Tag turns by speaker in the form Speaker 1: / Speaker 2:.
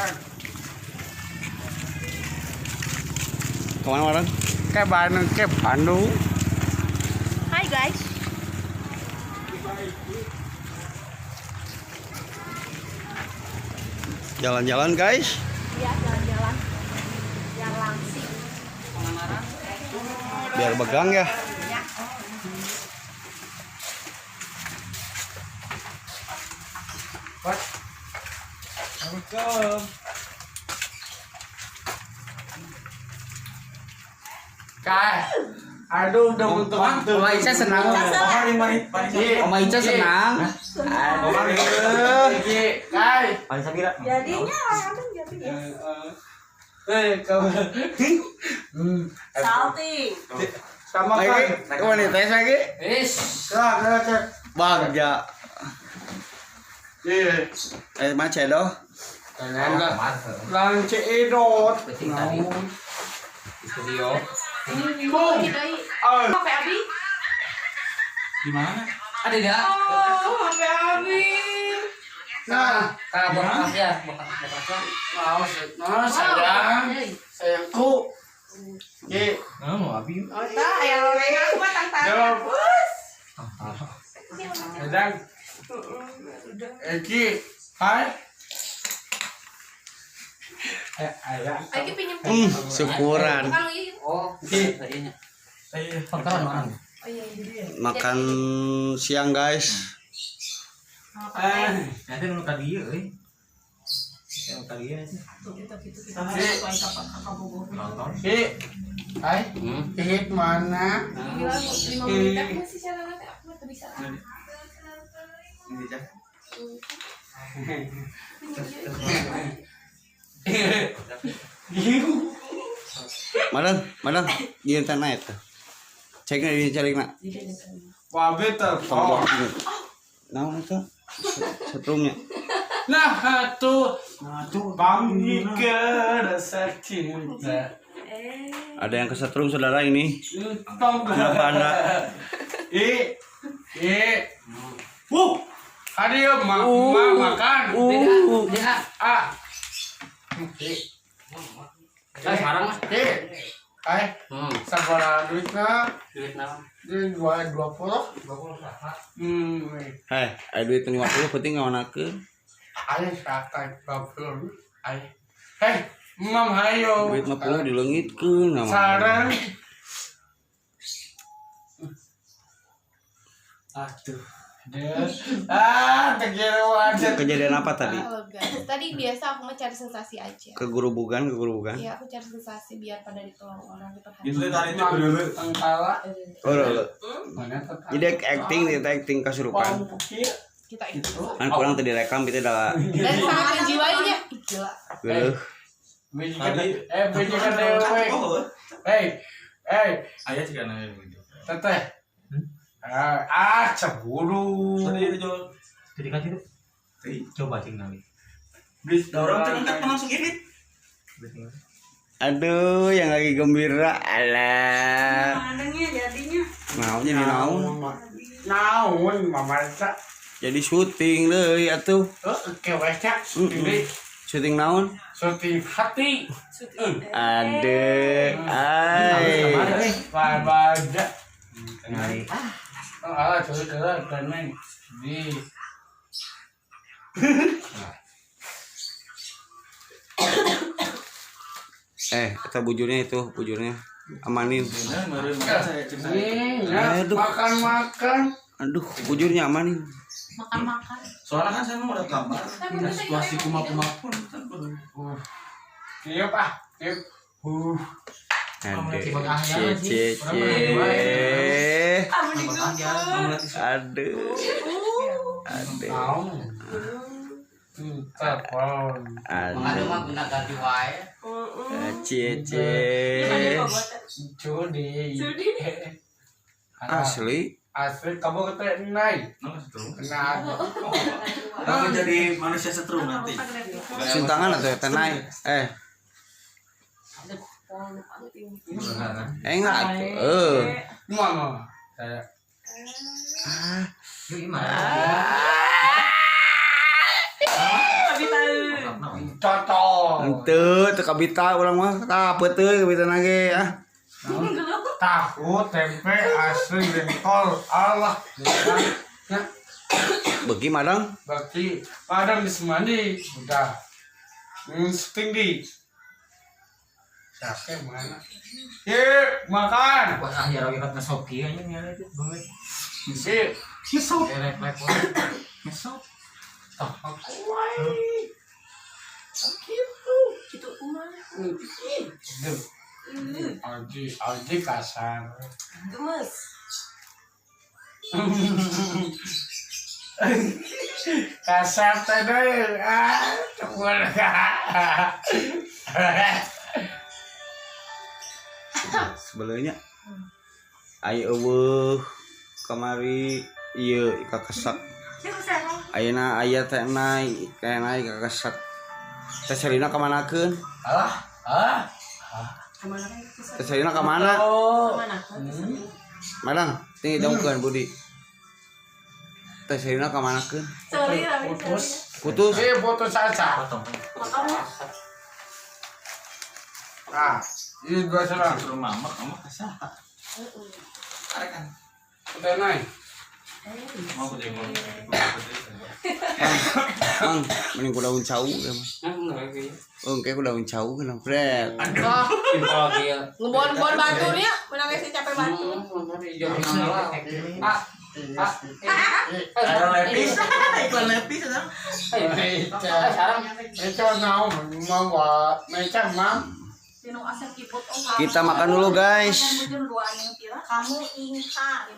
Speaker 1: Makan.
Speaker 2: Kemana orang?
Speaker 1: Ke Bandung, ke Bandung.
Speaker 3: Hai guys.
Speaker 2: Jalan-jalan guys.
Speaker 3: Iya, jalan-jalan. Yang langsing.
Speaker 2: Biar begang ya.
Speaker 3: Ya.
Speaker 1: What? Assalamualaikum. Kai. Aduh, udah untung.
Speaker 4: Oma Ica senang. Oma Ica senang.
Speaker 1: Aduh. Kai.
Speaker 3: Jadinya orang jadi ya.
Speaker 1: Kamu.
Speaker 3: Salting.
Speaker 1: Sama
Speaker 2: lagi. Kamu nih tes lagi.
Speaker 4: Is.
Speaker 2: Bagja.
Speaker 1: Iya.
Speaker 2: Mas Edo.
Speaker 1: Lang Cedot.
Speaker 4: Studio.
Speaker 1: Bung.
Speaker 3: HP Abi.
Speaker 4: Di mana? Ada enggak?
Speaker 3: Oh, HP Abi.
Speaker 1: Nah,
Speaker 4: bekas ya, bekas.
Speaker 1: Mau, nah, sayang. Sayangku. Ye.
Speaker 4: Nah, mau Abi.
Speaker 3: Oh, tah, aya lorengan aku mah tang-tang. Bus.
Speaker 1: Sedang. Eki, hai. Ayah.
Speaker 3: Aki pinjam.
Speaker 2: Syukuran.
Speaker 4: Oh, iya.
Speaker 2: Makan siang guys.
Speaker 4: Nanti nu ka dieu euy. Nu ka dieu nanti. Nonton.
Speaker 1: Hai. Hit mana?
Speaker 3: 5 menit masih cara nanti aku mah bisa.
Speaker 4: Ini aja.
Speaker 2: Madang, ieu teh naik teh. Cek na ieu cari na.
Speaker 1: Wabe telepon.
Speaker 2: Naon eta? Setrumnya.
Speaker 1: Nah, tuh bangga rasa cinta.
Speaker 2: Ada yang kesetrum saudara ini. Kenapa Anda?
Speaker 1: I. Adio makan.
Speaker 4: Tidak.
Speaker 1: A.
Speaker 4: Sekarang mah.
Speaker 1: Hai. Sabaraha duitna?
Speaker 4: Duit naon?
Speaker 1: Duit 20.
Speaker 4: 20 saha?
Speaker 2: Heh, aya duit 50 penting ngawanakeun.
Speaker 1: Aya 120. Aya. Heh, mam hayo.
Speaker 2: Duit 50 dileungitkeun nama.
Speaker 1: Sareng. Aduh. Kejadian
Speaker 2: apa tadi?
Speaker 3: Halo guys, tadi biasa aku mau cari sensasi aja.
Speaker 2: Kegurubugan.
Speaker 3: Iya, aku cari sensasi biar pada ditolong orang, diperhatikan.
Speaker 5: Itu tadi itu dulu.
Speaker 2: Jadi acting kasurupan.
Speaker 3: Kita itu.
Speaker 2: Kan kurang tadi rekam itu adalah.
Speaker 3: Dan sangat menjiwainya. Gila.
Speaker 1: Hey.
Speaker 5: Ayah juga nanya begitu.
Speaker 1: Teteh. Cemburu.
Speaker 4: Jadi kan itu. Coba cing nali.
Speaker 5: Orang terangkat langsung ini.
Speaker 2: Aduh, yang lagi gembira. Alah.
Speaker 3: Mananya jadinya.
Speaker 2: Naon jadi naon?
Speaker 1: Naon mama Ca.
Speaker 2: Jadi syuting deui atuh.
Speaker 1: Heeh, Ca.
Speaker 2: Syuting naon?
Speaker 1: Syuting hati.
Speaker 2: Aduh, ai.
Speaker 1: Babaja. Ah, coba main di.
Speaker 2: Kata bujurnya itu, bujurnya amanin.
Speaker 1: Aduh. Makan-makan.
Speaker 2: Aduh, bujurnya amanin.
Speaker 3: Makan-makan.
Speaker 5: Soalnya kan saya mau udah gambar. Situasi kuma-kuma pun kan perlu.
Speaker 1: Tiup ah, tiup.
Speaker 2: Aduh, cie. Aduh.
Speaker 4: Aduh mah guna ganti wae.
Speaker 2: Cie.
Speaker 1: Cudi.
Speaker 2: Asli.
Speaker 1: Asli kamu kata nai. Kena.
Speaker 5: Kamu jadi manusia setrum nanti.
Speaker 2: Cium tangan atau tenai? Enggak tuh.
Speaker 1: Mana? Saya.
Speaker 4: Gimana?
Speaker 1: Cocok.
Speaker 2: Henteu teu kabita urang mah tah peuteui kabita ge ah.
Speaker 1: Tahu tempe asli jengkol Allah. Ya.
Speaker 2: Beki madang?
Speaker 1: Beki padang di semandi udah. Tinggi. Siapa mana? Ye, makan.
Speaker 4: Wah, akhir lagi kat ngesop kieu nya nya itu banget.
Speaker 1: Sip.
Speaker 4: Ngesop. Ngesop.
Speaker 1: Gitu.
Speaker 3: Gitu kumaha?
Speaker 1: Aldi kasar.
Speaker 3: Gemes.
Speaker 1: Kasar tadi. Ah, cuma.
Speaker 2: Sebelumnya ayo eueuh kamari ieu kakesak. Ayeuna aya teh naik, kayak naik kakesak. Teh Serina kamanakeun?
Speaker 1: Alah, ah.
Speaker 2: Teh Serina kamana?
Speaker 3: Kamanakeun?
Speaker 2: Madang, tinggi dongkeun Budi. Teh Serina kamanakeun?
Speaker 3: Putus.
Speaker 2: Putus.
Speaker 1: Putus asa. Ah, ini dua serang.
Speaker 5: Rumah mak, kamu kesah. Arekan.
Speaker 1: Udah naik.
Speaker 5: Mau aku.
Speaker 2: Mang, mending ku daun cau ya mah. Oh, engke ku daun cau kana Fred.
Speaker 3: Ngebon-bon baturnya, menang sih capek batu.
Speaker 1: Ah.
Speaker 4: Iklan lepis, iklan lepis eta.
Speaker 1: Itu mau mau meca mam.
Speaker 2: Kita makan dulu guys.
Speaker 6: Kamu ingka.